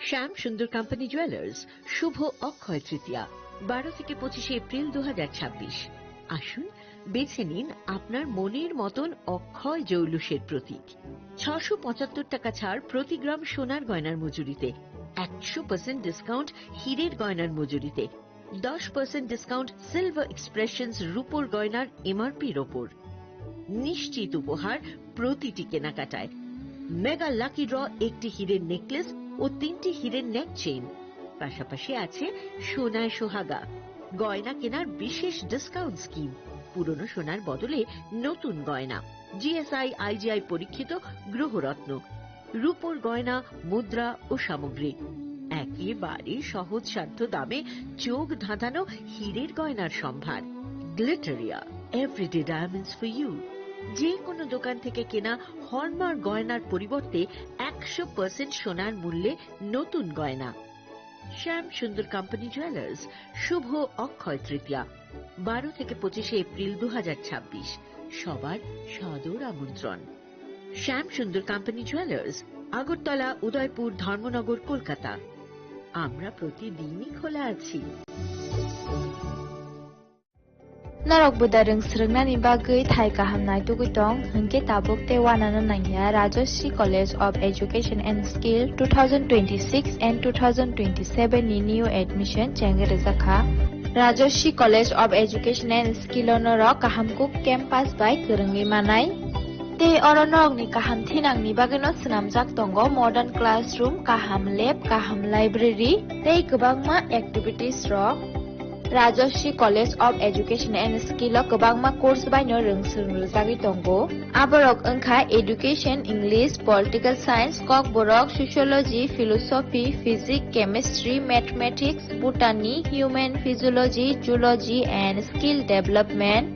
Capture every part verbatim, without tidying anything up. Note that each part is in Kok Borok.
শ্যাম সুন্দর company jewellers, শুভ অক্ষয় তৃতীয়া, বারো থেকে পঁচিশে এপ্রিল দু হাজার ছাব্বিশ। আসুন, বেছে নিন আপনার মনের মতন অক্ষয় জৌলুসের প্রতীক। ছশো পঁচাত্তর টাকা ছাড় প্রতি গ্রাম সোনার গয়নার মজুরিতে, একশো পার্সেন্ট ডিসকাউন্ট হীরের গয়নার মজুরিতে, দশ পার্সেন্ট ডিসকাউন্ট সিলভার এক্সপ্রেশনস রূপোর গয়নার এমআরপির ওপর। নিশ্চিত উপহার প্রতিটি কেনাকাটায়। মেগা লাকি ড্র, একটি হীরের নেকলেস ও তিনটি হীরের নেক চেইন। পাশাপাশি আছে সোনায় সোহাগা, গয়না কেনার বিশেষ ডিসকাউন্ট স্কিম, পুরনো সোনার বদলে নতুন গয়না, জিএসআই আইজিআই পরীক্ষিত গ্রহরত্ন, রূপোর গয়না, মুদ্রা ও সামগ্রী। একেবারে সহজ সাধ্য দামে চোখ ধাঁধানো হীরের গয়নার সম্ভার। Glitteria, everyday diamonds for you. যে কোনো দোকান থেকে কেনা হলমার্ক গয়নার পরিবর্তে একশো পার্সেন্ট সোনার মূল্যে নতুন গয়না। শ্যাম সুন্দর কোম্পানি জুয়েলার্স, শুভ অক্ষয় তৃতীয়া, বারো থেকে পঁচিশে এপ্রিল দু হাজার ছাব্বিশ। সবার সাদর আমন্ত্রণ। শ্যাম সুন্দর কোম্পানি জুয়েলার্স, আগরতলা, উদয়পুর, ধর্মনগর, কলকাতা। আমরা প্রতিদিনই খোলা আছি। Norok bwdai rwng swrwngnani bagwi thai kaham naitugwi tong, hwnkhe tabuk tei uanano nangya Rajashree College of Education and Skill two thousand twenty-six and two thousand twenty-seven ni new admission chengwi rwjakha. Rajashree College of Education and Skill o norok kaham kuk campus bai kwrwngwi manai. Tei oro norokni kaham thinangni bagwino swnamjak tongo modern classroom, kaham lab, kaham library tei kwbangma activities rok. Rajashree College of Education and Skill o kwbangma course baino rwng swrwng rwjagwi tongo. Aborok wngkha Education, English, Political Science, Kokborok, Sociology, Philosophy, Physics, Chemistry, Mathematics, Botany, Human Physiology, Zoology and Skill Development.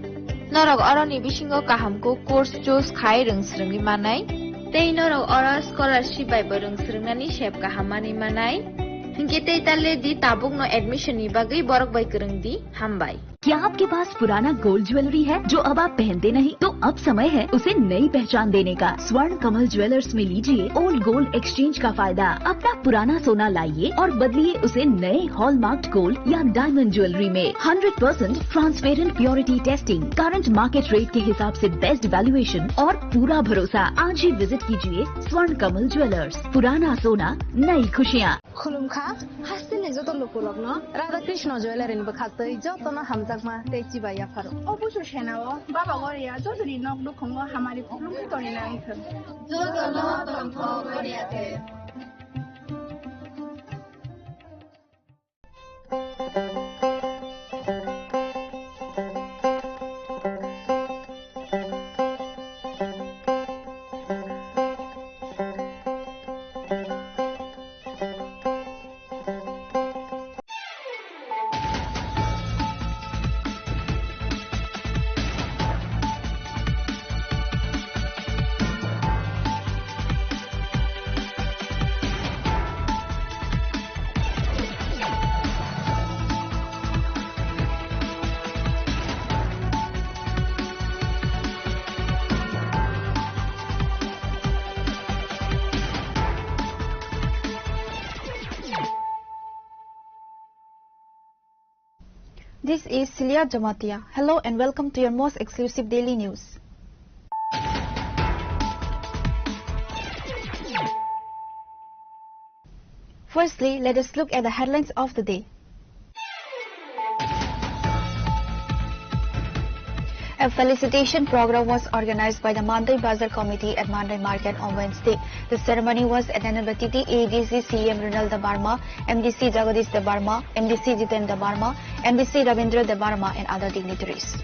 Norok oroni bisingo kaham kuk course choose khai rwng swrwngwi manai. Tei norok oro scholarship bai bo rwng swrwngnani sep kaham manwi manai. Hinkhe tei tale di tabukno admission ni bagwi borok bai kwrwng di. Hambai. क्या आपके पास पुराना gold jewellery है जो अब आप पहनते नहीं? तो अब समय है उसे नई पहचान देने का। स्वर्ण कमल ज्वेलर्स में लीजिए ओल्ड गोल्ड एक्सचेंज का फायदा। अपना पुराना सोना लाइए और बदलिए उसे नए हॉलमार्क्ड गोल्ड या डायमंड ज्वेलरी में। Hundred percent transparent purity testing, current market rate के हिसाब से बेस्ट वैल्यूएशन और पूरा भरोसा। आज ही विजिट कीजिए स्वर्ण कमल ज्वेलर्स। पुराना सोना, नई खुशियाँ। Khulumkha, hasteni joto lukurokno Radha Krishna Jewellery ni bwkhaktwi jotono hamjakma tei chibai yapharo. O busu senao Baba Goria jotoni nok nukhungo hamari khulumwi tongwi nang thung. Jotono tongthok Goria the. This is Celia Jamatia. Hello and welcome to your most exclusive daily news. Firstly, let us look at the headlines of the day. A felicitation program was organized by the Mandai Bazar Committee at Mandai Market on Wednesday. The ceremony was attended by T T A D C C M Ronald Debbarma, M D C Jagadish Debbarma, M D C Jiten Debbarma, M D C Ravindra Debbarma, and other dignitaries.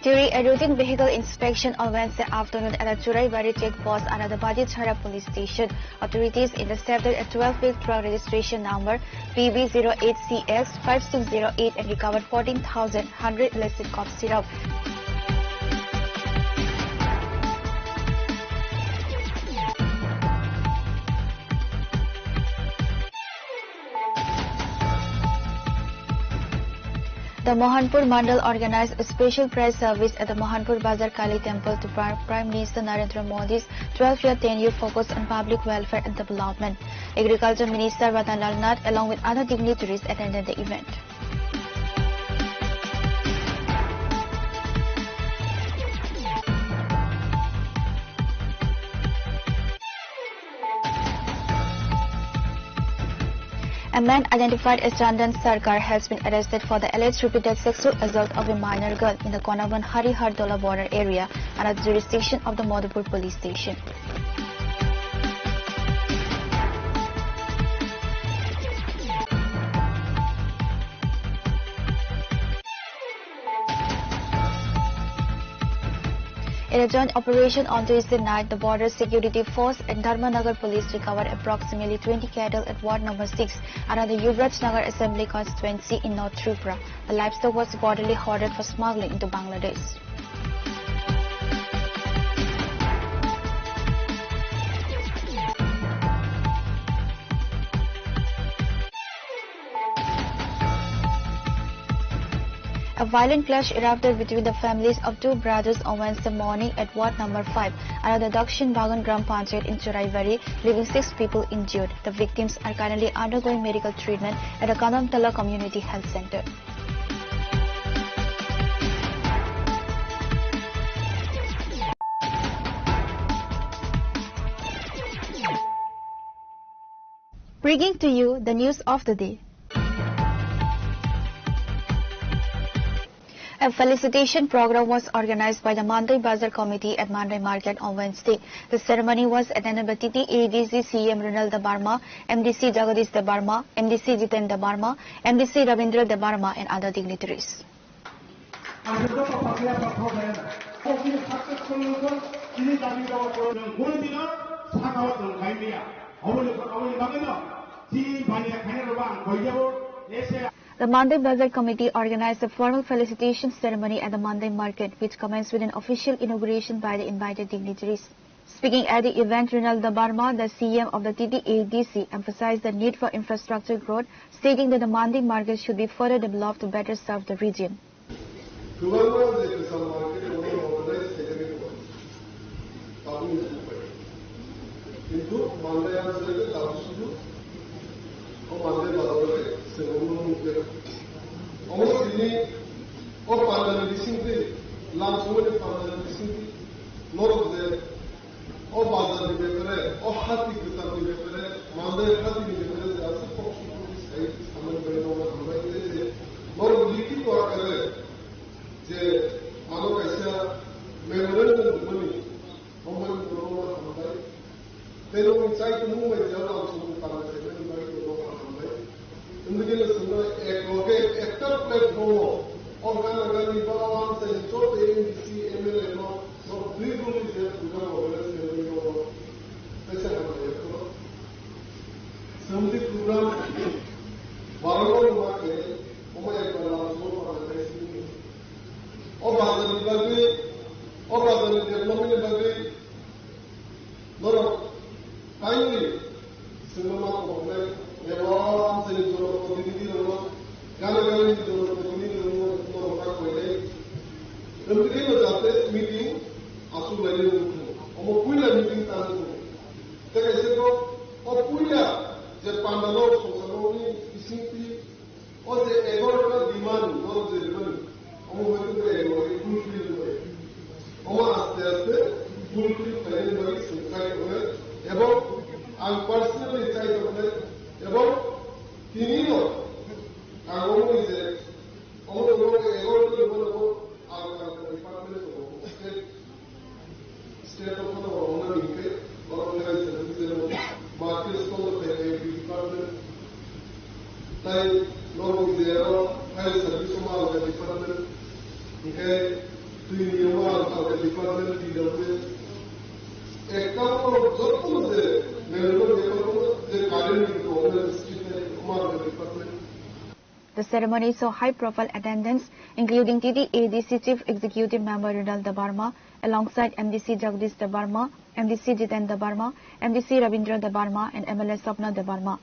During a routine vehicle inspection on Wednesday afternoon at the Churaibari check post under the Badichara police station, authorities intercepted a twelve-wheel truck registration number P B zero eight C S five six zero eight and recovered fourteen thousand hundred illicit cough syrup. The Mohanpur Mandal organized a special prayer service at the Mohanpur Bazar Kali Temple to mark Prime Minister Narendra Modi's twelve-year tenure focused on public welfare and development. Agriculture Minister Ratan Lal Nath, along with other dignitaries, attended the event. A man identified as Chandan Sarkar has been arrested for the alleged repeated sexual assault of a minor girl in the Konaban Harihar Tola border area under the jurisdiction of the Madhupur police station. In a joint operation on Tuesday night, the Border Security Force and Dharmanagar Police recovered approximately twenty cattle at Ward Number six under the Yuvraj Nagar Assembly Constituency in North Tripura. The livestock was reportedly hoarded for smuggling into Bangladesh. A violent clash erupted between the families of two brothers on Wednesday morning at Ward Number five under the Dakshin Bagan Gram Panchayat in Choraibari, leaving six people injured. The victims are currently undergoing medical treatment at the Kadamtala Community Health Center. Bringing to you the news of the day. A felicitation program was organized by the Mandai Bazar Committee at Mandai Market on Wednesday. The ceremony was attended by T T A D C C M Ronald Debbarma, M D C Jagadish Debbarma, M D C Jiten Debbarma, M D C Ravindra Debbarma, and other dignitaries. Ang joto pakhia pathor khaina. O chini successful wngkha, chini dabi dawa korokno guri dina, sakao tong khaimya. Aboni, aboni bagwino chini baniya khaina rwba ang koijabo, ese. The Mandai Bazar Committee organized a formal felicitation ceremony at the Mandai Market, which commenced with an official inauguration by the invited dignitaries. Speaking at the event, Ronald Debbarma, the C M of the T T A D C, emphasized the need for infrastructure growth, stating that the Mandai market should be further developed to better serve the region. Kwbangma je kwcham market rok modernize khainani tabukni buphai. Kintu Mandai ang saigo tabuk sudu o Mandai bazar bai sengwrwngno nukya. Omo tini o pandani bisingtwi, lamsongmani pandani bisingtwi norok je o bazar ni bepare, o hati kwtal ni bepare, Mandai hati ni bepare je aswk kok sukuk ni sai samani bagwi norok hambai tei je norok likhito akare je ano kaisa memorandum rwmani, omo bagwi norokno hambai. Tei norokni chai tongmung bai je lamsongmung tangwi saimani bagwi norokno hambai. Wngwi no chwngno ek loge ekta platform o, o gana gani ba o amchaini joto M D C, M L A no, no briefly je program organize khainani no, no, kaisa hambai ya khoro. Chwngni program barano ma khe, omo ekta lamsong ma khe sini. O bazar ni bagwi, o bazar ni development ni bagwi, Norok, kindly, sengma ma koinai, eba amchaini jonoprotinidhi rokno, gana gana ni jonoprotinidhi rokno, norok ma koinai. Wngwi no jate meeting aswk lainai wngkha. Omo puila meeting tang wngkha. Tei kaisa kok, o puila je panda no, songsa no ni bisingtwi, O je egaroh ta demand, norok je rwmani, omo hoi khe egaroh khe fulfill rwmani. Omo aste aste fulfill khlainani bagwi chwng chai tongnai, ebong ang personally chai tongnai, ebong tini no ang omo ni je, omo ni egaroh ta rwmani, omo ang, ang department tongo, state State of Honour wngna hingkhe, borok health service ni market school of the department. Tai norok je aro health service o ma alga department. Hingkhe twi ni o ma alga department, P W S. Ekta borok joto je member department je current ni government street ni o ma alga department. The ceremony saw high-profile attendance, including T T A D C Chief Executive Member Ronald Debbarma, alongside M D C Jagdish Debbarma, M D C Jiten Debbarma, M D C Ravindra Debbarma, and M L A Sapna Debbarma.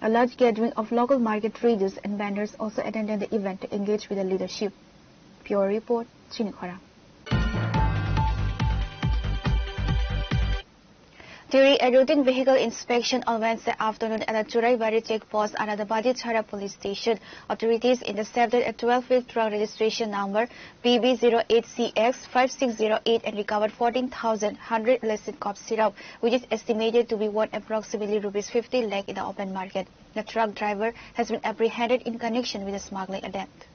A large gathering of local market traders and vendors also attended the event to engage with the leadership. Bureau report, Chini Khorang. During a routine vehicle inspection on Wednesday afternoon at the Churaibari check post under the Badichara police station, authorities intercepted a twelve-wheel truck registration number P B zero eight C X five six zero eight and recovered fourteen thousand hundred illicit cough syrup, which is estimated to be worth approximately rupees fifty lakh in the open market. The truck driver has been apprehended in connection with the smuggling attempt.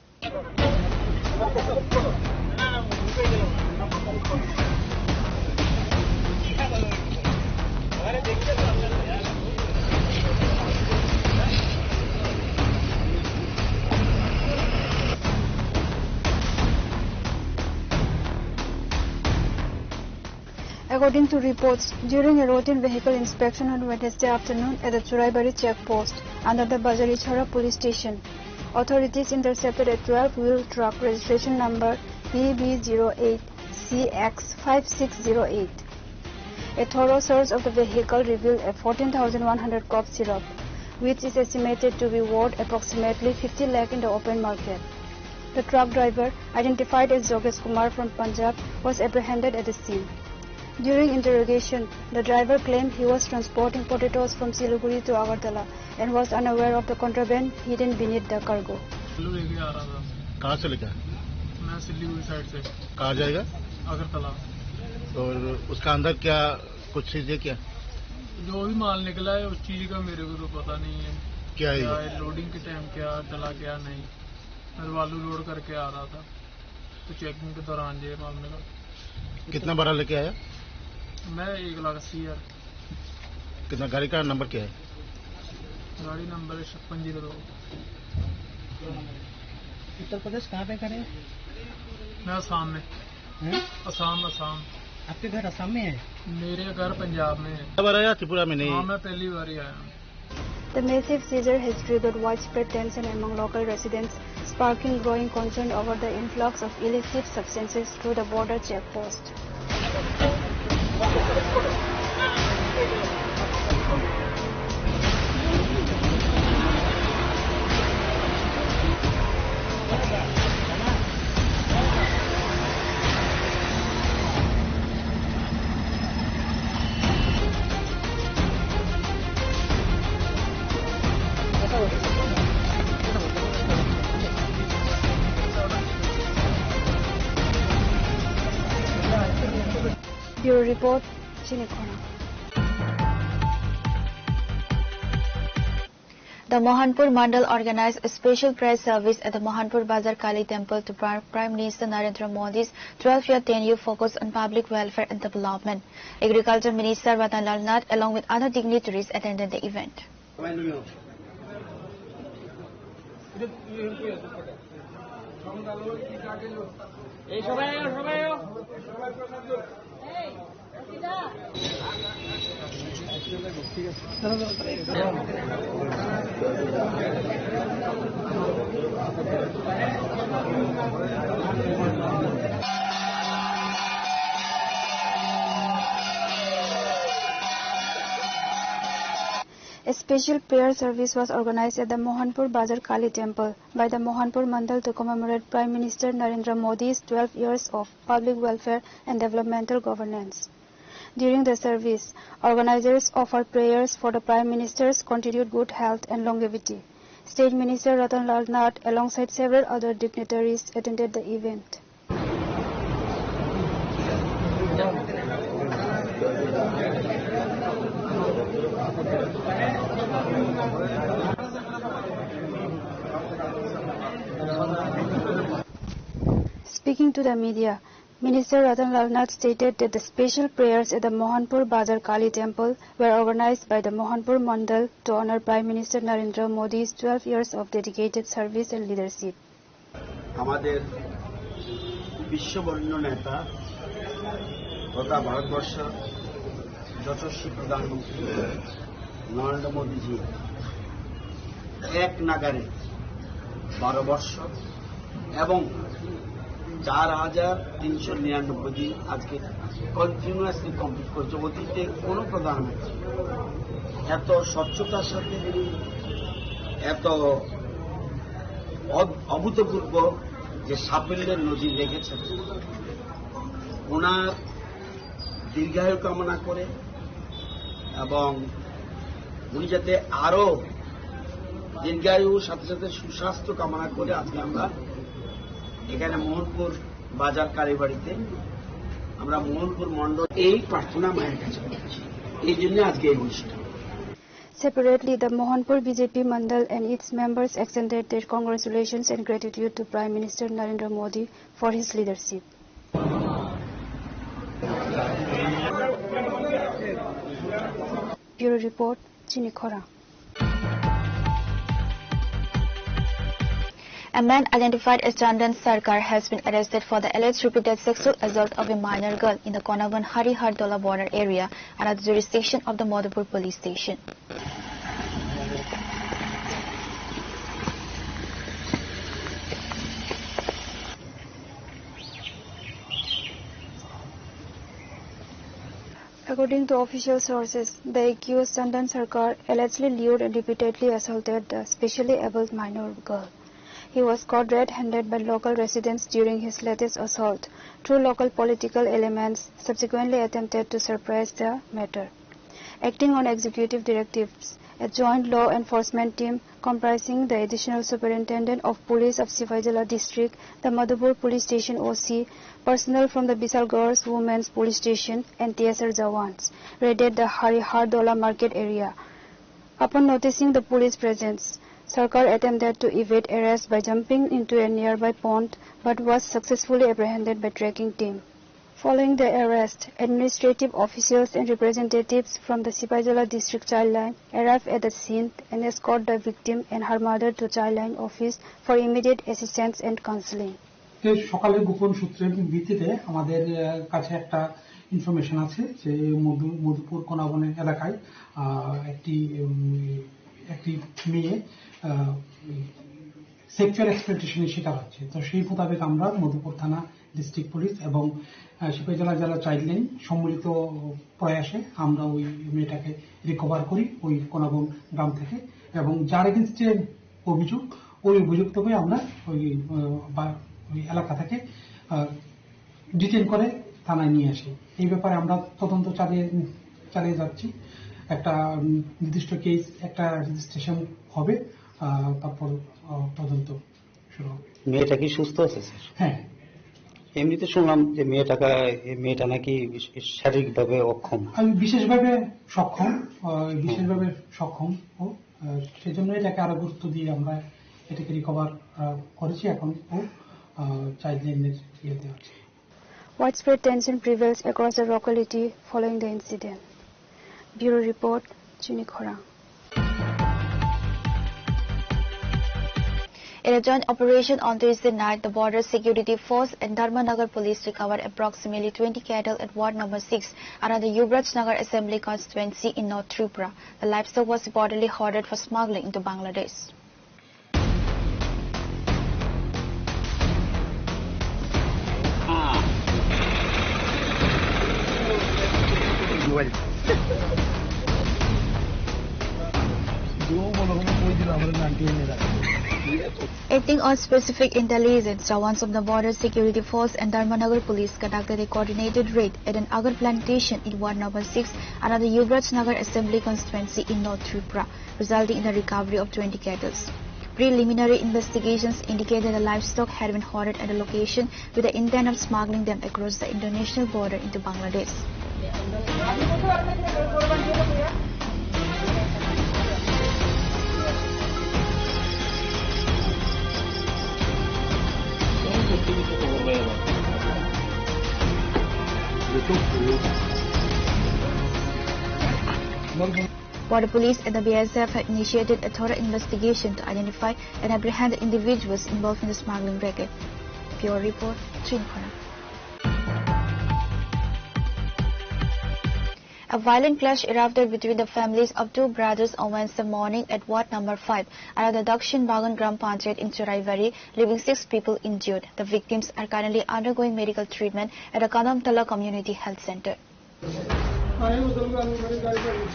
According to reports, during a routine vehicle inspection on Wednesday afternoon at the Churaibari checkpost under the Bazar Ichara police station, authorities intercepted a twelve-wheel truck registration number P B zero eight C X five six zero eight. A thorough search of the vehicle revealed a fourteen thousand one hundred cough syrup, which is estimated to be worth approximately fifty lakh in the open market. The truck driver, identified as Jogesh Kumar from Punjab, was apprehended at the scene. During interrogation, the driver claimed he was transporting potatoes from Siliguri to Agartala and was unaware of the contraband hidden beneath the cargo. आलू लेके आ रहा था। कहाँ से लेके आया? मैं सिलीगुड़ी साइड से। कहाँ जाएगा? अगरतला। और उसका अंदर क्या कुछ चीजें क्या? जो भी माल निकला है, उस चीज का मेरे को तो पता नहीं है। क्या है क्या ये? है, लोडिंग के टाइम क्या चला, क्या नहीं। मैं तो आलू लोड करके आ रहा था, तो चेकिंग के दौरान ये माल मिला। कितना बड़ा लेके आया? मैं एक लाख अस्सी हजार। कितना, गाड़ी का नंबर क्या है? गाड़ी नंबर है छप्पन जीरो दो। उत्तर प्रदेश कहाँ पे खड़े हैं? मैं आसाम में। हैं? आसाम, आसाम। आपके घर आसाम में है? मेरे घर पंजाब में है। कब आया त्रिपुरा में? नहीं। हाँ, मैं पहली बार ही आया हूँ। The massive seizure has triggered widespread tension among local residents, sparking growing concern over the influx of illicit substances through the border checkpost. Bureau report, Chini Khorang. The Mohanpur Mandal organized a special prayer service at the Mohanpur Bazar Kali Temple to Pri-, Prime Minister Narendra Modi's twelve-year tenure focused on public welfare and development. Agriculture Minister Ratan Lal Nath, along with other dignitaries, attended the event. A special prayer service was organized at the Mohanpur Bazar Kali Temple by the Mohanpur Mandal to commemorate Prime Minister Narendra Modi's twelve years of public welfare and developmental governance. During the service, organizers offered prayers for the Prime Minister's continued good health and longevity. State Minister Ratan Lal Nath, alongside several other dignitaries, attended the event. Speaking to the media, Minister Ratan Lal Nath stated that the special prayers at the Mohanpur Bazar Kali Temple were organized by the Mohanpur Mandal to honor Prime Minister Narendra Modi's twelve years of dedicated service and leadership. আমাদের বিশ্ববরেণ্য নেতা তথা ভারতবর্ষ যশস্বী প্রধানমন্ত্রী নরেন্দ্র মোদীজি এক নাগারে বারো বর্ষ এবং চার হাজার তিনশো নিরানব্বই দিন আজকে কন্টিনিউয়াসলি কমপ্লিট করেছে। অতীতে কোনো প্রধানমন্ত্রী এত স্বচ্ছতার সাথে তিনি এত অভ-, অভূতপূর্ব যে সাফল্যের নজির রেখেছেন, ওনার দীর্ঘায়ু কামনা করে এবং উনি যাতে আরো দীর্ঘায়ু, সাথে সাথে সুস্বাস্থ্য কামনা করে আজকে আমরা এখানে মোহনপুর বাজার কালীবাড়িতে আমরা মোহনপুর মণ্ডল এই প্রার্থনা মায়ের কাছে করছি, এই জন্য আজকে এই অনুষ্ঠান। Separately, the Mohanpur B J P Mandal and its members extended their congratulations and gratitude to Prime Minister Narendra Modi for his leadership. Bureau Report, Chini Khorang. A man identified as Chandan Sarkar has been arrested for the alleged repeated sexual assault of a minor girl in the Konaban Harihar Dola border area under the jurisdiction of the Madhupur police station. According to official sources, the accused Chandan Sarkar allegedly lured and repeatedly assaulted the specially abled minor girl. He was caught red-handed by local residents during his latest assault. Two local political elements subsequently attempted to suppress the matter. Acting on executive directives, a joint law enforcement team comprising the Additional Superintendent of Police of Sipaijala District, the Madhupur Police Station O C, personnel from the Bisalgarh Women's Police Station and T S R jawans raided the Harihar Dola market area. Upon noticing the police presence, Sarkar attempted to evade arrest by jumping into a nearby pond but was successfully apprehended by tracking team. Following the arrest, administrative officials and representatives from the Sipaijala District Childline arrived at the scene and escort the victim and her mother to Childline office for immediate assistance and counseling. তে সকালে গোপন সূত্রের ভিত্তিতে আমাদের, আহ, কাছে একটা ইনফরমেশন আছে যে মধু-, মধুপুর কোনাবন এলাকায়, আহ, একটি, উম, একটি মেয়ে, আহ, সেক্সুয়াল এক্সপ্লয়টেশনের শিকার হচ্ছে। তো সেই মোতাবেক আমরা মধুপুর থানা, ডিস্ট্রিক্ট পুলিশ এবং, আহ, সিপাহীজলা জেলা চাইল্ড লাইন সম্মিলিত প্রয়াসে আমরা ওই মেয়েটাকে রিকভার করি ওই কোনাবন গ্রাম থেকে, এবং যার এগেনস্টে অভিযোগ, ওই অভিযুক্তকে আমরা ওই, আহ, বা ওই এলাকা থেকে, আহ, ডিটেইন করে থানায় নিয়ে আসি। এই ব্যাপারে আমরা তদন্ত চালিয়ে, চালিয়ে যাচ্ছি। একটা, উম, নির্দিষ্ট কেস, একটা রেজিস্ট্রেশন হবে, আহ, তারপর, আহ, তদন্ত শুরু হবে। মেয়েটা কি সুস্থ আছে, স্যার? হ্যাঁ। এমনিতে শুনলাম যে মেয়েটাকে, এই মেয়েটা নাকি বিশ-, শারীরিকভাবে অক্ষম। আমি বিশেষভাবে সক্ষম, আহ, বিশেষভাবে সক্ষম ও, আহ, সেজন্য এটাকে আরো গুরুত্ব দিয়ে আমরা এটাকে রিকভার, আহ, করেছি। এখন ও, আহ, চাইল্ড লাইনের ইয়েতে আছে। Widespread tension prevails across the locality following the incident. Bureau Report, Chini Khorang. In a joint operation on Tuesday night, the Border Security Force and Dharmanagar Police recovered approximately twenty cattle at Ward Number six under the Yuvraj Nagar Assembly Constituency in North Tripura. The livestock was reportedly hoarded for smuggling into Bangladesh. Acting on specific intelligence, jawans of the Border Security Force and Dharmanagar Police conducted a coordinated raid at an agar plantation in Ward Number six under the Yuvraj Nagar Assembly Constituency in North Tripura, resulting in the recovery of twenty cattles. Preliminary investigations indicated the livestock had been hoarded at the location with the intent of smuggling them across the international border into Bangladesh. Border Police and the B S F have initiated a thorough investigation to identify and apprehend the individuals involved in the smuggling racket. Bureau Report, Chini Khorang. A violent clash erupted between the families of two brothers on Wednesday morning at Ward Number five under the Dakshin Bagan Gram Panchayat in Churaibari, leaving six people injured. The victims are currently undergoing medical treatment at the Kadamtala Community Health Center. Ayo, dolo, dolo, dolo, dolo.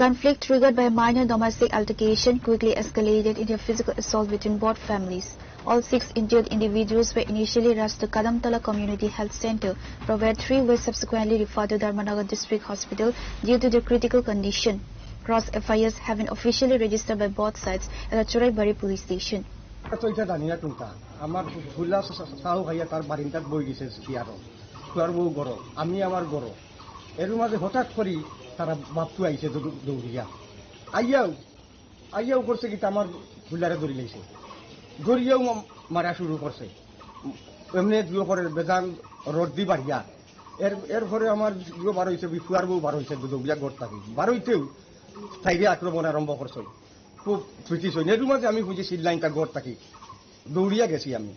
Conflict triggered by a minor domestic altercation quickly escalated into a physical assault between both families. All six injured individuals were initially rushed to Kadamtala Community Health Center, from where three were subsequently referred to Dharmanagar District Hospital due to their critical condition. Cross F I Rs have been officially registered by both sides at the Choraibari Police Station. তো এটা জানি না কোনটা। আমার ফুলা সা-, সা-, সাহু ভাইয়া তার বারিন্দাত বই গেছে চেয়ারও। খুয়ার বউ গরো, আমি আমার গরো। এর মাঝে হঠাৎ করি তারা বাপটু আইছে দৌ-, দৌড়িয়া। আইয়াও, আইয়াও করছে কি, আমার ফুলারে ধরি লাইছে। ধরিয়াও মা-, মারা শুরু করছে। এমনি দুই করে বেজান রড দি বাড়িয়া। এর, এরপরে আমার ইয়ে বার হইছে, বি-, ফুয়ার বউ বার হইছে, দৌড়িয়া ঘর থাকি। বার হইতেও তাইরে আক্রমণ আরম্ভ করছে। খুব পিটিছে। নেরু মাঝে আমি বুঝি সিল লাইনটা ঘর থাকি। দৌড়িয়া গেছি আমি।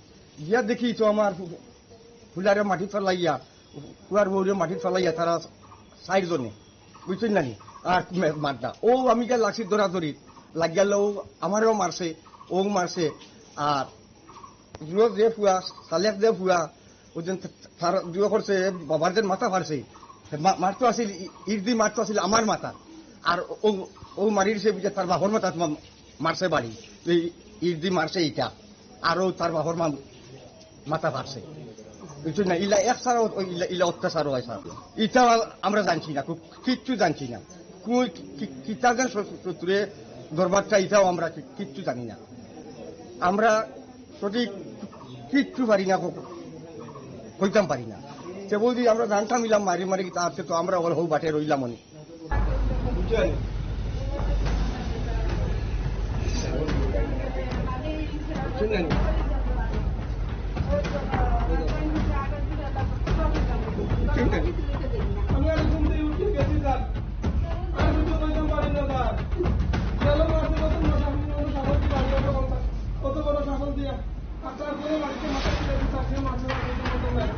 গিয়া দেখি তো আমার ফু-, ফুলারে মাটি ফেলাইয়া, ফুয়ার বউরে মাটি ফেলাইয়া তারা চাইর জনে। বুঝছেন নানি? আর মে-, মারটা। ও আমি গিয়া লাগছি দৌড়াদৌড়ি। লাগিয়া লো আমারেও মারছে, ও মারছে। আর জুয়ো যে ফুয়া, সালেক যে ফুয়া, ওই দিন তার জুয়ো করছে, বাবার দিন মাথা ফাড়ছে। মা-, মারতো আছিল, ই-, ইট দি মারতো আছিল আমার মাথা। আর ও, ও মারিছে বুঝে তার বাবার মাথা মা-, মারছে বাড়ি। এই ইট দি মারছে এটা। আর ও তার বাবার মা-, মাথা ফাড়ছে। বুঝছো না? ইলা এক সারা ও-, ইলা, ইলা অত্যাচার হয় স্যার। এটা আমরা জানছি না, কু-, কিচ্ছু জানছি না। কই কি, কি, কিতা যে শ-, শত্রুরে দরবারটা, এটাও আমরা কি, কিচ্ছু জানি না। আমরা সঠিক কিচ্ছু পারি না, ক-, কইতাম পারি না। সে বলছি, আমরা জানতাম ইলাম মারি মারি, তার তো আমরা ওগুলো হউ বাটে রইলাম অনেক। বুঝছেন? বুঝছেন? আমি আজ ঘুম থেকে উঠে গেছি, স্যার। আমি তো কইতাম পারি না, স্যার। গেল মাসে কত বড় শাসন, কত বড় শাসন দিয়া। আর তারপরে বাড়িতে মাথা তুলে দিতে আসলে মাঝে মাঝে তো মতো নাই।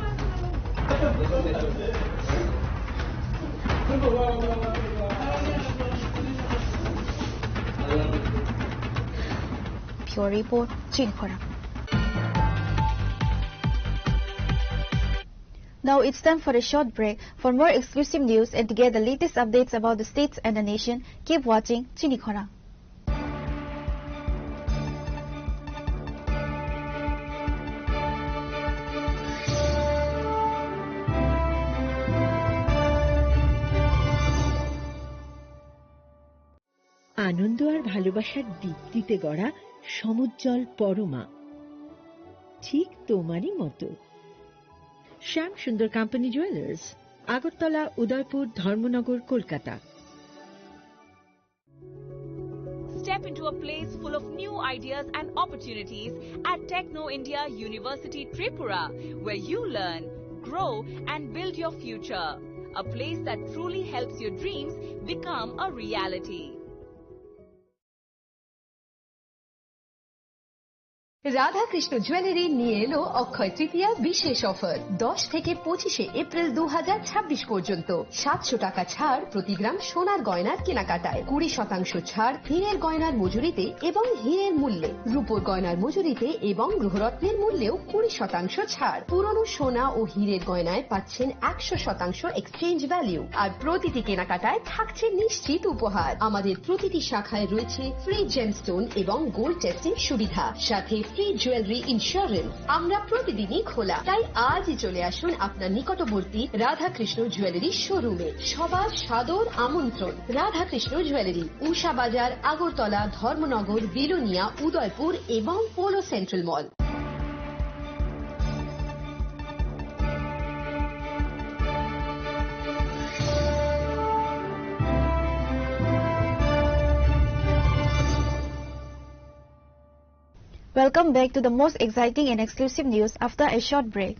Bureau Report, Chinikhora. Now it's time for a short break. For more exclusive news and to get the latest updates about the states and the nation, keep watching Chinikhora. আনন্দ আর ভালোবাসার দীপ্তিতে গড়া সমুজ্জ্বল পরমা, ঠিক তোমারই মতো। শ্যাম সুন্দর কোম্পানি জুয়েলার্স, আগরতলা, উদয়পুর, ধর্মনগর, Kolkata. Step into a place full of new ideas and opportunities at Techno India University Tripura, where you learn, grow, and build your future. A place that truly helps your dreams become a reality. Radhakrishna jewellery নিয়ে এলো অক্ষয় তৃতীয়া বিশেষ অফার। দশ থেকে পঁচিশে এপ্রিল দু হাজার ছাব্বিশ পর্যন্ত সাতশো টাকা ছাড় প্রতি গ্রাম সোনার গয়নার কেনাকাটায়, কুড়ি শতাংশ ছাড় হীরের গয়নার মজুরিতে এবং হীরের মূল্যে, রূপোর গয়নার মজুরিতে এবং গ্রহরত্নের মূল্যেও কুড়ি শতাংশ ছাড়। পুরনো সোনা ও হীরের গয়নায় পাচ্ছেন একশো শতাংশ এক্সচেঞ্জ ভ্যালু, আর প্রতিটি কেনাকাটায় থাকছে নিশ্চিত উপহার। আমাদের প্রতিটি শাখায় রয়েছে ফ্রি জেমস্টোন এবং গোল্ড টেস্টিং সুবিধা, সাথে ফ্রি জুয়েলারি ইন্স্যুরেন্স। আমরা প্রতিদিনই খোলা, তাই আজই চলে আসুন আপনার নিকটবর্তী রাধাকৃষ্ণ জুয়েলারি শোরুমে। সবার সাদর আমন্ত্রণ। রাধাকৃষ্ণ জুয়েলারি, উষা বাজার, আগরতলা, ধর্মনগর, বিলোনিয়া, উদয়পুর এবং polo central mall. Welcome back to the most exciting and exclusive news after a short break.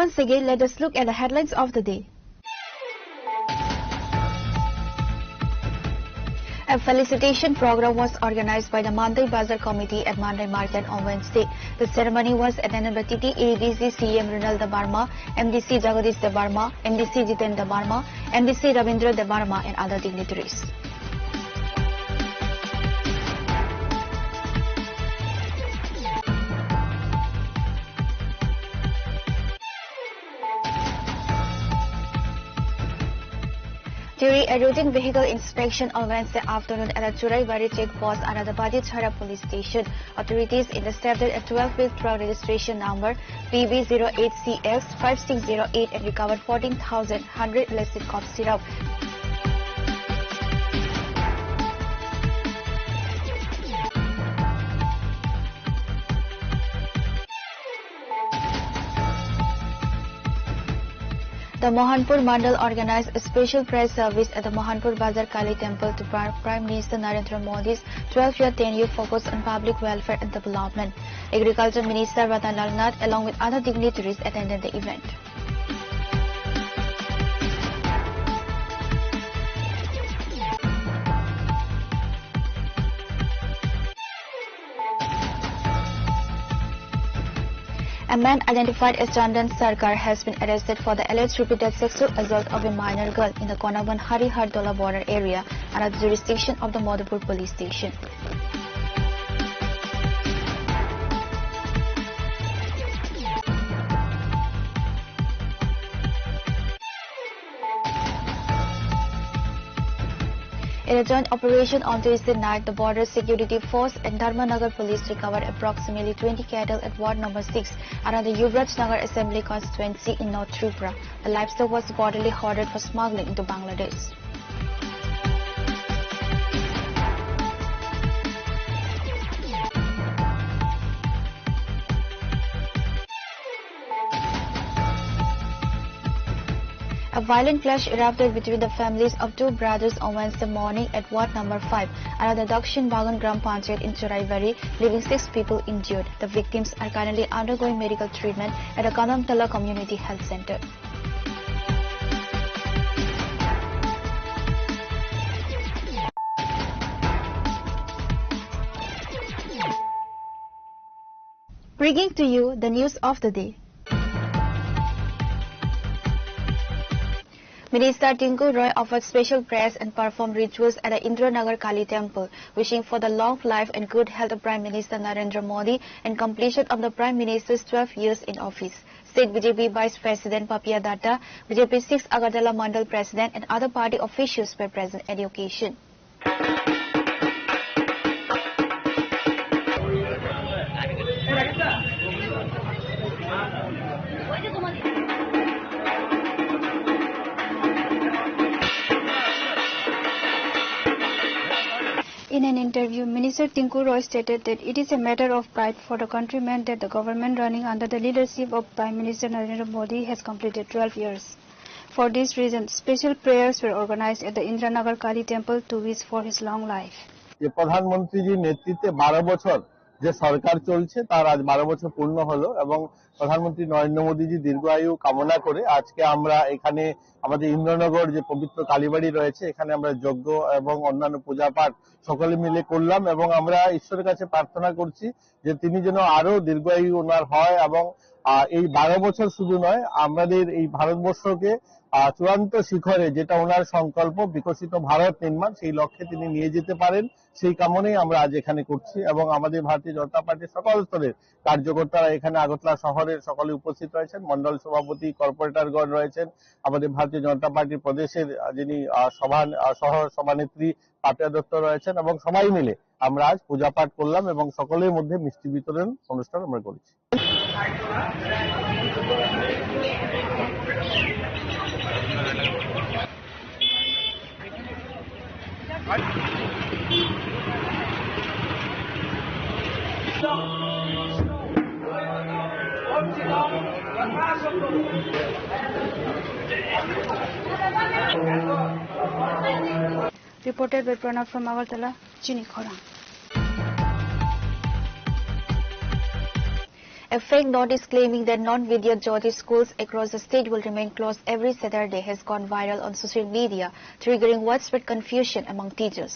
Once again, let us look at the headlines of the day. A felicitation program was organized by the Mandai Bazar Committee at Mandai Market on Wednesday. The ceremony was attended by T T A D C C M Ronald Debbarma, M D C Jagadish Debbarma, M D C Jiten Debbarma, M D C Ravindra Debbarma, and other dignitaries. During a routine vehicle inspection on Wednesday afternoon at the Churaibari check post under the Badi Chhara police station, authorities intercepted a twelve-wheel truck registration number P B zero eight C X five six zero eight and recovered fourteen thousand hundred illicit cough syrup. The Mohanpur Mandal organized a special press service at the Mohanpur Bazar Kali Temple to mark Prime Minister Narendra Modi's twelve-year tenure focused on public welfare and development. Agriculture Minister Ratan Lal Nath, along with other dignitaries, attended the event. A man identified as Chandan Sarkar has been arrested for the alleged repeated sexual assault of a minor girl in the Konaban Harihar Tola border area under the jurisdiction of the Madhupur police station. In a joint operation on Tuesday night, the Border Security Force and Dharmanagar Police recovered approximately twenty cattle at Ward Number six under the Yuvraj Nagar Assembly Constituency in North Tripura. The livestock was reportedly hoarded for smuggling into Bangladesh. A violent clash erupted between the families of two brothers on Wednesday morning at Ward Number five, under the Dakshin Bagan Gram Panchayat in Churaibari, leaving six people injured. The victims are currently undergoing medical treatment at the Kadamtala Community Health Center. Bringing to you the news of the day. Minister Tinku Roy offered special prayers and performed rituals at the Indranagar Kali Temple, wishing for the long life and good health of Prime Minister Narendra Modi and completion of the Prime Minister's twelve years in office. State B J P Vice President Papiya Datta, B J P six Agartala Mandal President and other party officials were present at the occasion. In an interview, Minister Tinku Roy stated that it is a matter of pride for the countrymen that the government running under the leadership of Prime Minister Narendra Modi has completed twelve years. For this reason, special prayers were organized at the Indranagar Kali Temple to wish for his long life. যে প্রধানমন্ত্রীজির নেতৃত্বে বারো বছর যে সরকার চলছে, তার আজ বারো বছর পূর্ণ হলো এবং প্রধানমন্ত্রী নরেন্দ্র মোদীজি দীর্ঘায়ু কামনা করে আজকে আমরা এখানে আমাদের ইন্দ্রনগর যে পবিত্র কালীবাড়ি রয়েছে, এখানে আমরা যজ্ঞ এবং অন্যান্য পূজাপাঠ সকলে মিলে করলাম এবং আমরা ঈশ্বরের কাছে প্রার্থনা করছি যে তিনি যেন আরো দীর্ঘায়ু ওনার হয় এবং, আহ, এই বারো বছর শুধু নয়, আমাদের এই ভারতবর্ষকে, আহ, চূড়ান্ত শিখরে, যেটা ওনার সংকল্প, বিকশিত ভারত নির্মাণ, সেই লক্ষ্যে তিনি নিয়ে যেতে পারেন, সেই কামনাই আমরা আজ এখানে করছি। এবং আমাদের ভারতীয় জনতা পার্টির সকল স্তরের কার্যকর্তারা এখানে আগরতলা শহরের সকলে উপস্থিত রয়েছেন, মণ্ডল সভাপতি, কর্পোরেটরগণ রয়েছেন, আমাদের ভারতীয় জনতা পার্টির প্রদেশের, আহ, যিনি, আহ, সভা-, আহ, সহ সভানেত্রী পাপিয়া দত্ত রয়েছেন এবং সবাই মিলে আমরা আজ পূজা পাঠ করলাম এবং সকলের মধ্যে মিষ্টি বিতরণ অনুষ্ঠান আমরা করেছি। Reported by Pranab from Agartala, Chini Khorang. A fake notice claiming that non-Vidya Jyoti schools across the state will remain closed every Saturday has gone viral on social media, triggering widespread confusion among teachers.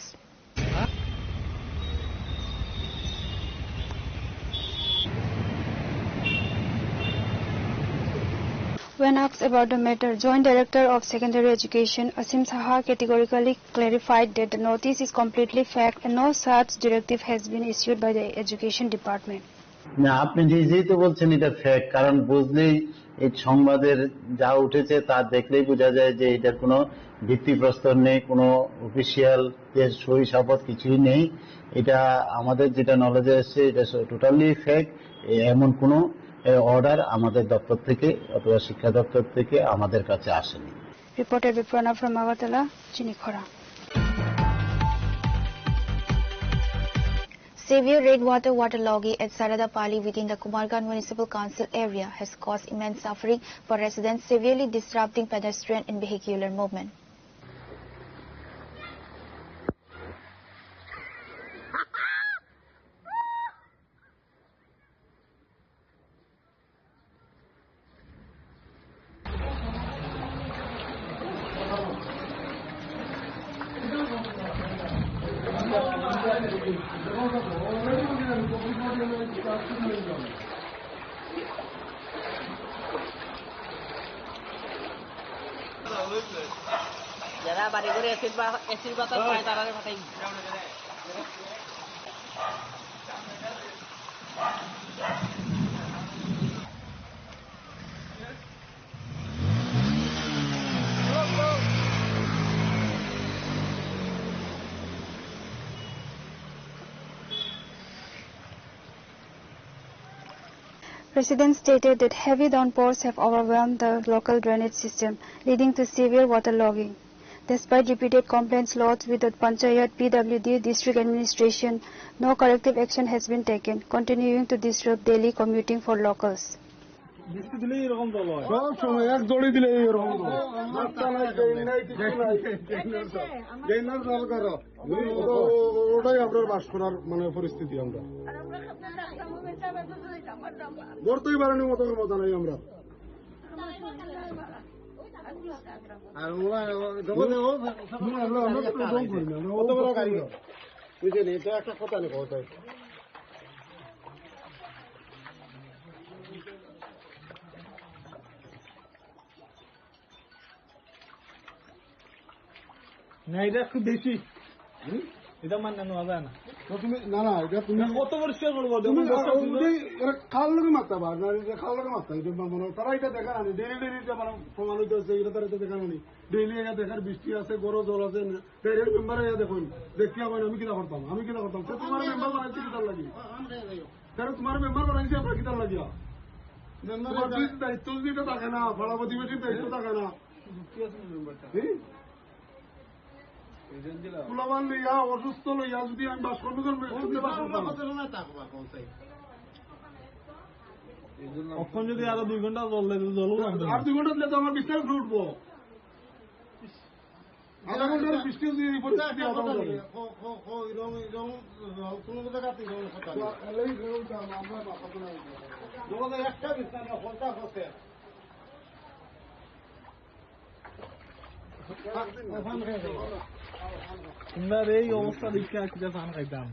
When asked about the matter, Joint Director of Secondary Education Asim Saha categorically clarified that the notice is completely fake and no such directive has been issued by the Education Department. না, আপনি নিজেই তো বলছেন এটা ফেক, কারণ বুঝলেই এই সংবাদের যা উঠেছে তা দেখলেই বোঝা যায় যে এটার কোনো ভিত্তিপ্রস্তর নেই, কোনো অফিসিয়াল যে সই সাবত কিছুই নেই। এটা আমাদের যেটা নলেজে এসছে, এটা টোটালি ফেক। এমন কোনো অর্ডার আমাদের দপ্তর থেকে অথবা শিক্ষা দপ্তর থেকে আমাদের কাছে আসেনি। Reporter Biprana from Agartala, Chinikhora. Severe rainwater waterlogging at Saradapali within the Kumarghat Municipal Council area has caused immense suffering for residents, severely disrupting pedestrian and vehicular movement. যারা বাড়ি ঘরে এসির বা-, এসির বাতাস পায়, তারা পাঠাই। Residents stated that heavy downpours have overwhelmed the local drainage system, leading to severe waterlogging. Despite repeated complaints lodged with the Panchayat, P W D, district administration, no corrective action has been taken, continuing to disrupt daily commuting for locals. বৃষ্টি দিলেই এরকম জল হয়। সব সময় এক জড়ি দিলে এইরকম জল। রাস্তা নাই, ড্রেন নাই, কিছু নাই। ড্রেনের জল করো। ওটা, ওটাই আপনার বাস করার মানে পরিস্থিতি আমরা। গড়তেই পারেনি, মতো মজা নাই আমরা। আর ওরা যখন ও, আমরা, আমরা তো জল করি না, আমরা কত বড় গাড়ি? বুঝলি, তো একটা কথা নেই, কথা। না, এটা খুব বেশি। হুম? এটা মান্য নেওয়া যায় না। তো তুমি, না, না, এটা তুমি এটা কত পরিষ্কার করবো? তুমি, যখন বর্ষা আ, ছিল। ওটাই, এরা কার লগে মারতে পারে না, এটা কার লগে মারতে, এটা মানে তারা এটা দেখে না, ডেইলি ডেইলি এটা মানে প্রমাণ হইতে হচ্ছে, এটা তারা এটা দেখে না। ডেইলি এটা দেখার বৃষ্টি আছে, গরম জল আছে, ডাইরেক্ট মেম্বার আইয়া দেখুন, দেখতে হবে আমি কিতা করতাম, আমি কিতা করতাম, সে তোমার মেম্বার বানাইছে কিতার লাগি? তাহলে তোমার মেম্বার বানাইছে আপনার কিতার লাগিয়া? মেম্বার তোমার এটা যদি দায়িত্ব যদি এটা থাকে না, পাড়া প্রতিবেশীর দায়িত্ব থাকে না। যুক্তি আছে মেম্বারটা। হুম? এজেন্ট দিলা। পোলাপান লইয়া, অসুস্থ লইয়া যদি আমি বাস করবো, তাহলে কোন কোন বাস বিভাগ করতাম? আমরা কত সময় থাকবো, কোন সাইড? এই জন্য অখন যদি আরো দুই ঘন্টা জল দেয়, তাহলে জলও নামবে না। আর দুই ঘন্টা দিলে তো আমার বিছনায় উঠে উঠবো। আধা ঘন্টার বৃষ্টি যদি এই পরিস্থিতি এটা আবার কথা হবে। নেই। খ-, খ-, খ-, এরকম, এরকম, কোনো জায়গাতে এরকম কথা নেই। এই এরকম তো আমরা মাথা তো নাই। জগতে একটা বিছনা না, পঞ্চাশ আছে। তোমরা এই অবস্থা দেখে আর কিটা পান খাইতাম।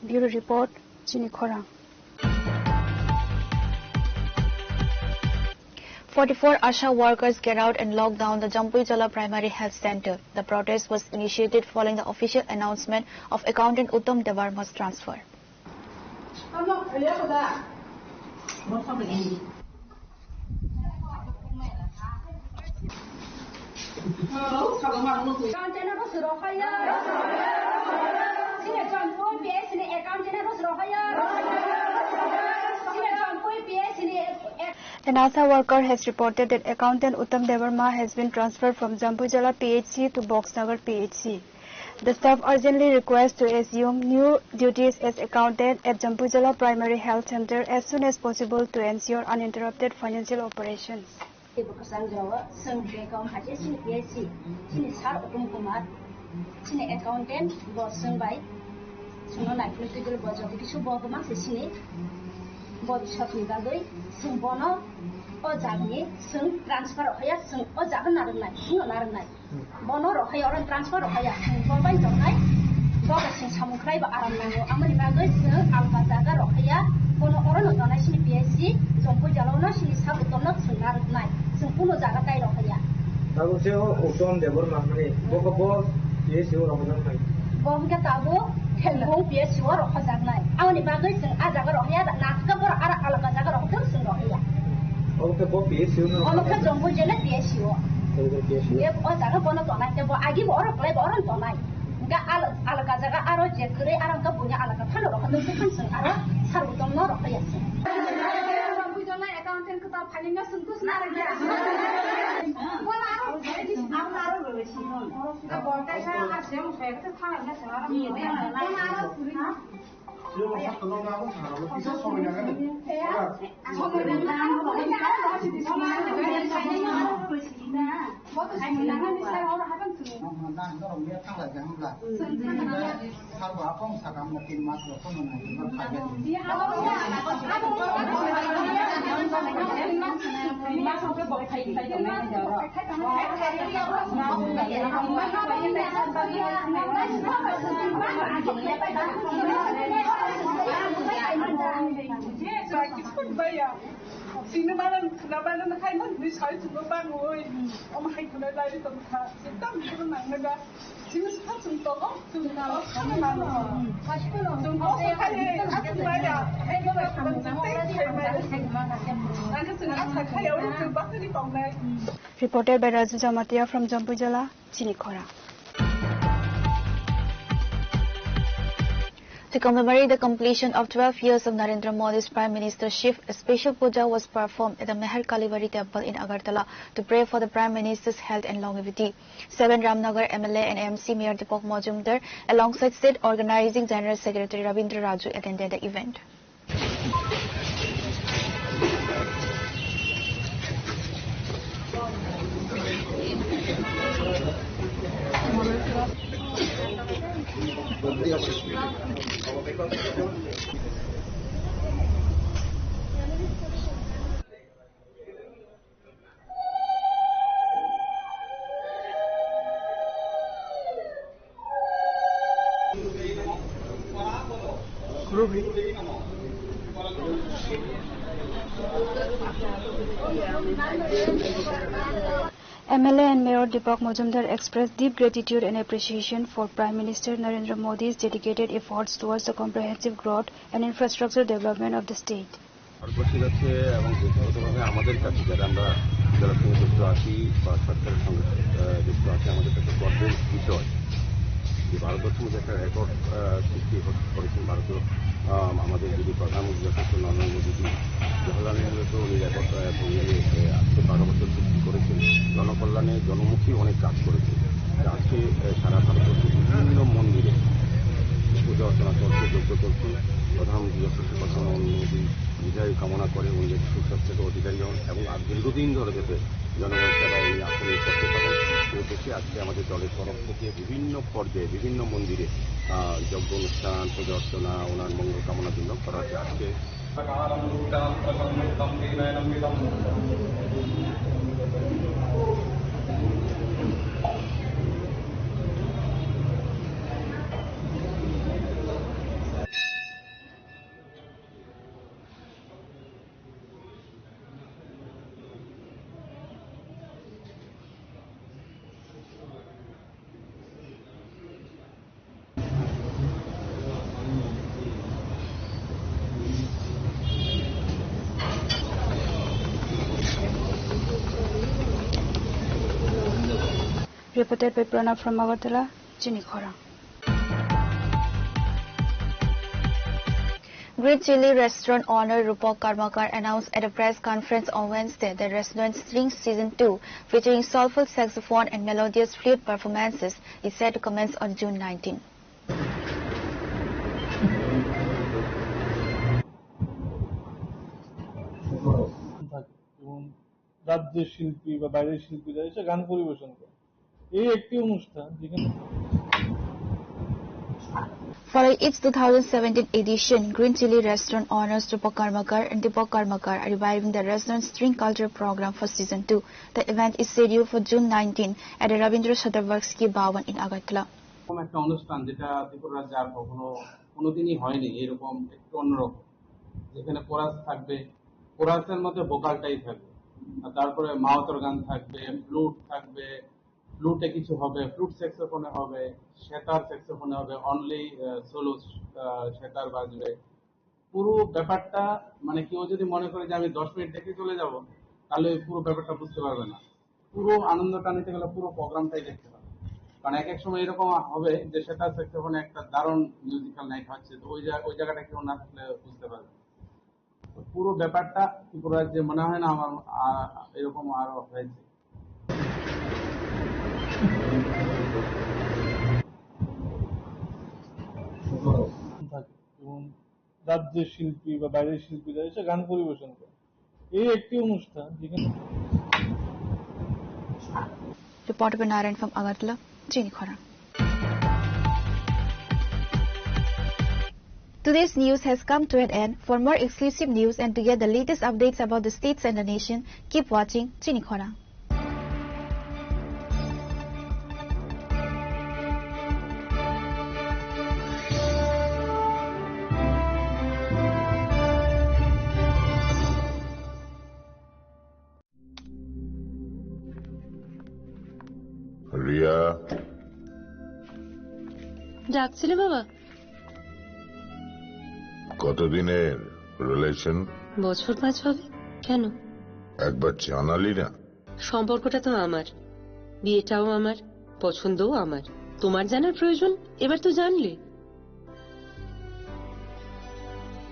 Bureau Report, Chini Khorang. Forty-four ASHA workers get out and lock down the Jampuijala Primary Health Center. The protest was initiated following the official announcement of accountant Uttam Debbarma's transfer. An ASHA worker has reported that accountant Uttam Debbarma has been transferred from Jampuijala P H C to Boxnagar P H C. The staff urgently request to assume new duties as accountant at Jampuijala Primary Health Center as soon as possible to ensure uninterrupted financial operations. Bo kwchang jora o chwng bag o hati chini P S C, chini sir Uttom Kumar, chini accountant bo chwng bai chwngno naiphilwi twi bo joto kisu bo kwma se chini bo bisokni bagwi chwng bono o jagani chwng transfer rw haya, chwng o jaga narwknai, chwngno narwknai. Bono rw haya, oro transfer rw haya, chwng bo bai tongnai, bo bai chwng samung khlai bo aram nango, amoni bagwi chwng alka jaga rw haya, bono orono tongnai chini P S C, Jompui jala o no chini sir Uttom no chwng narwknai, chwng kunu jaga tai rw haya. Tabuk se o Uttom Debbarma hwnmani, bo khe bo P S C o rw hwnjaknai. Bo hwnkhe tabuk Thelbung P S C o rw hwnjaknai. Aboni bagwi chwng a jaga rw haya, nathok khe borok aro alka jaga rw hwnkhe chwng rw haya. Obo khe bo P S C o no. Omo khe Jompui jela P S C o. Obo khe P S C o. Ye o jaga bono tonai, khe bo agi bo oro kwlai bo oro tonai. Hwnkhe al-, alka jaga aro je kwrwi aro hwnkhe buini alka phano rw hwnjaknai, chwng aro sir Uttom no rw haya se. Jompui jela accountant kwtal phainai no chwng tus narwk ya. Bono aro, aro aro rw sino. Bo kaisa asem khe thang na sa aro. Bono aro kwrwi. Sini mana khna mana na khai man ni sai tu ba ngoi. Om hai khna lai tu kha. Sitam tu nang na ga. Sini sa tu to ko. Tu na lo khna ma no. Tu ko sa khai. Aku ba ya. Hai ko ba tu te khai ma. Ani tu na sa khai ya. Tu ba tu ni kong nai. Reported by Raju Jamatia from Jampui Jala, Chini Khorang. To commemorate the completion of twelve years of Narendra Modi's Prime Ministership, a special puja was performed at the Meher Kalibari Temple in Agartala to pray for the Prime Minister's health and longevity. Seven Ramnagar M L A and M C Mayor Deepak Majumdar, alongside State Organizing General Secretary Ravindra Raju, attended the event. M L A and Mayor Deepak Majumdar expressed deep gratitude and appreciation for Prime Minister Narendra Modi's dedicated efforts towards the comprehensive growth and infrastructure development of the state. ভারতবর্ষের কাছে এবং ব্যক্তিগতভাবে আমাদের কাছে, যারা আমরা জেলা সঙ্গে যুক্ত আছি বা সরকারের সঙ্গে, আহ, যুক্ত আছি, আমাদের কাছে গর্বের বিষয় যে ভারতবর্ষের মধ্যে একটা রেকর্ড, আহ, সৃষ্টি হত-, করেছেন ভারতীয়, আহ, আমাদের যিনি প্রধানমন্ত্রী যশস্বী নরেন্দ্র মোদীজি। জওহরলাল নেহরু তো উনি রেকর্ড, আহ, ভেঙে দিয়ে, আহ, আজকে বারো বছর সৃষ্টি করেছেন। জনকল্যাণে জনমুখী অনেক কাজ করেছেন। আজকে, আহ, সারা ভারতবর্ষের বিভিন্ন মন্দিরে পূজা অর্চনা চলছে, যজ্ঞ চলছে। প্রধানমন্ত্রী যশস্বী নরেন্দ্র মোদী দীর্ঘায়ু কামনা করে, উনি যাতে সুস্বাস্থ্যের অধিকারী হন এবং আর দীর্ঘদিন ধরে যাতে জনগণের সেবায় উনি আসনে করতে পারেন। সেই উদ্দেশ্যে আজকে আমাদের দলের তরফ থেকে বিভিন্ন পর্যায়ে, বিভিন্ন মন্দিরে, আহ, যজ্ঞ অনুষ্ঠান, পূজা অর্চনা, ওনার মঙ্গল কামনার জন্য করা হচ্ছে। আজকে Reported by Pranab from Agartala, Chini Khorang. Great Chilli restaurant owner Rupak Karmakar announced at a press conference on Wednesday that restaurant String Season two, featuring soulful saxophone and melodious flute performances, is set to commence on June nineteen. রাজ্যের শিল্পী বা বাইরের শিল্পীরা এসে গান পরিবেশন করে। এই একটি অনুষ্ঠান যেখানে For its two thousand seventeen edition, Green Chilli Restaurant owners Rupa Karmakar and Deepak Karmakar are reviving the restaurant's String Culture program for season two. The event is scheduled for June nineteen at the Rabindra Satar Works K Bhawan in Agartala. এরকম একটা অনুষ্ঠান যেটা ত্রিপুরা রাজ্যে আর কখনো, কোনোদিনই হয়নি, এরকম একটু অন্যরকম, যেখানে কোরাস থাকবে, কোরাসের মধ্যে ভোকালটাই থাকবে, আর তারপরে মাওতর গান থাকবে, ফ্লুট থাকবে, ফ্লুটে কিছু হবে, ফ্লুট স্যাক্সোফোনে হবে, সেতার স্যাক্সোফোনে হবে, অনলি সোলো সেতার বাজবে। পুরো ব্যাপারটা, মানে, কেউ যদি মনে করে যে আমি দশ মিনিট দেখে চলে যাব, তাহলে ওই পুরো ব্যাপারটা বুঝতে পারবে না। পুরো আনন্দটা নিতে গেলে পুরো প্রোগ্রামটাই দেখতে হবে, কারণ এক এক সময় এরকম হবে যে সেটা স্যাক্সোফোনে একটা দারুণ মিউজিক্যাল নাইট হচ্ছে, তো ওই জা-, ওই জায়গাটা কেউ না থাকলে বুঝতে পারবে না। তো পুরো ব্যাপারটা ত্রিপুরা রাজ্যে মনে হয় না আমার, আহ, এরকম আরো হয়েছে। থাকে এবং রাজ্যের শিল্পী বা বাইরের শিল্পীরা এসে গান পরিবেশন করে। এই একটি অনুষ্ঠান যেখানে Reporter Narayan from Agartala, Chini Khorang. Today's news has come to an end. For more exclusive news and to get the latest updates about the states and the nation, keep watching Chini Khorang. Riya. ডাকছিলে বাবা? কতদিনের রিলেশন? বছর পাঁচ হবে। কেন? একবার জানালি না। সম্পর্কটা তো আমার, বিয়েটাও আমার, পছন্দও আমার। তোমার জানার প্রয়োজন, এবার তো জানলে।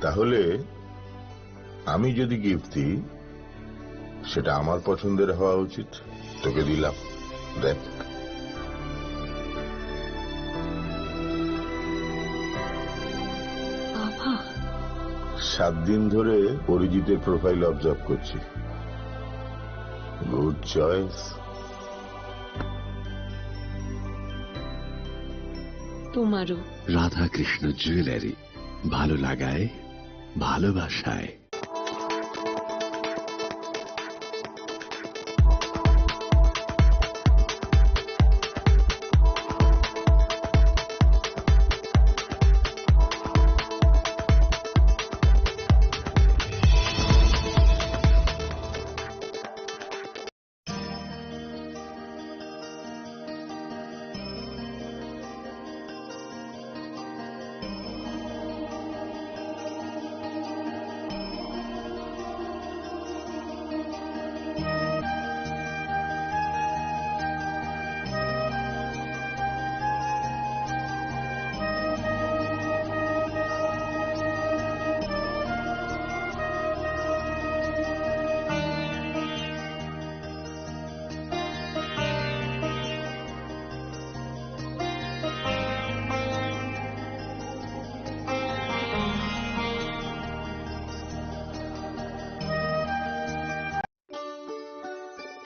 তাহলে আমি যদি গিফট দিই, সেটা আমার পছন্দের হওয়া উচিত। তোকে দিলাম, দেখ। বাবা। সাত দিন ধরে অরিজিতের প্রোফাইল অবজার্ভ করছি। Good choice. তোমারও। রাধাকৃষ্ণ জুয়েলারি, ভালো লাগায়, ভালোবাসায়।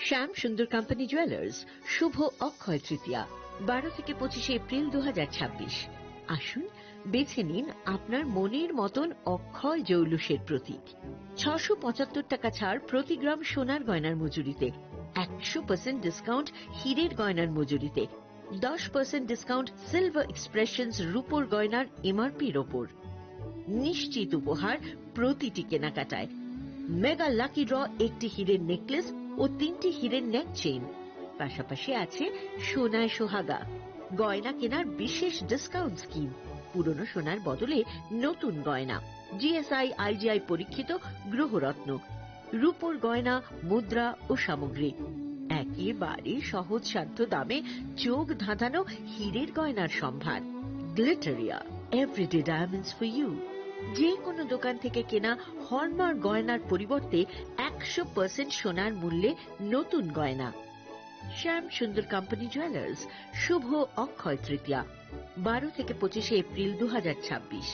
শ্যাম সুন্দর কোম্পানি জুয়েলার্স, শুভ অক্ষয় তৃতীয়া, বারো থেকে পঁচিশে এপ্রিল দু হাজার ছাব্বিশ। আসুন, বেছে নিন আপনার মনের মতন অক্ষয় জৌলুসের প্রতীক। ছশো পঁচাত্তর টাকা ছাড় প্রতি গ্রাম সোনার গয়নার মজুরিতে, একশো পার্সেন্ট ডিসকাউন্ট হীরের গয়নার মজুরিতে, দশ পার্সেন্ট ডিসকাউন্ট সিলভার এক্সপ্রেশনস রূপোর গয়নার এমআরপির ওপর। নিশ্চিত উপহার প্রতিটি কেনাকাটায়। মেগা লাকি ড্র, একটি হীরের নেকলেস ও তিনটি হীরের নেক চেইন, পাশাপাশি আছে সোনায় সোহাগা। গয়না কেনার বিশেষ ডিসকাউন্ট স্কিম, পুরনো সোনার বদলে নতুন গয়না, জিএসআই আইজিআই পরীক্ষিত গ্রহরত্ন, রূপোর গয়না, মুদ্রা ও সামগ্রী। একেবারে সহজ সাধ্য দামে চোখ ধাঁধানো হীরের গয়নার সম্ভার। Glitteria, everyday diamonds for you. যে কোনো দোকান থেকে কেনা হলমার্ক গয়নার পরিবর্তে একশো পার্সেন্ট সোনার মূল্যে নতুন গয়না। শ্যাম সুন্দর কোম্পানি জুয়েলার্স, শুভ অক্ষয় তৃতীয়া, বারো থেকে পঁচিশে এপ্রিল দু হাজার ছাব্বিশ।